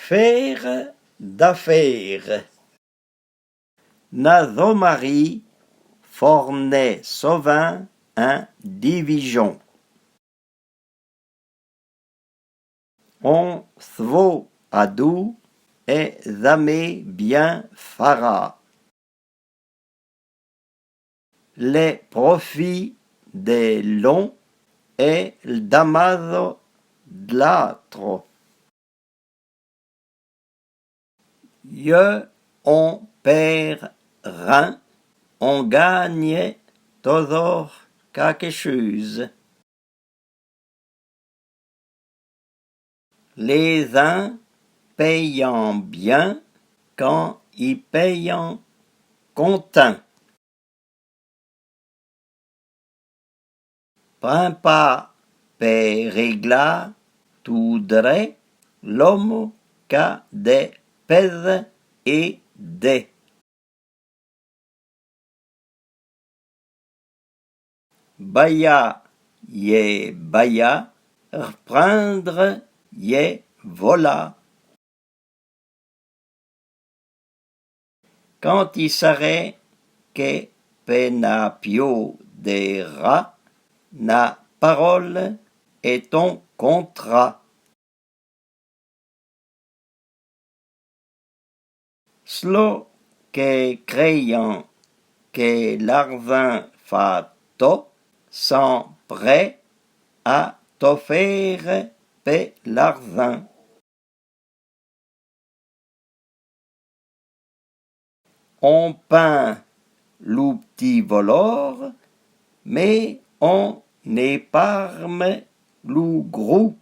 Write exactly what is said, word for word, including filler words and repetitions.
Fére d'afére. Na zo mari fornè sovin in divijon. On svo a dou è zamé bien farà. Le profi de l'on è l'damazo de l'atro. Yeu on pèr rin, on gagne tozor quéque chuze. Lé zin pèyan bien kan i pèyan kontin. Prin pa pè réglâ tou dré l'omo k'a de pèze é dé. Bayâ y è bayâ, rprindre y è volâ. Kan i sarè ke pè na pió de râ, na parole è ton kontrâ. Slo ke krèyan ke l'arzin fâ to, son prè a to fére pè l'arzin. On pin lou pti volor, mé on éparme lou grou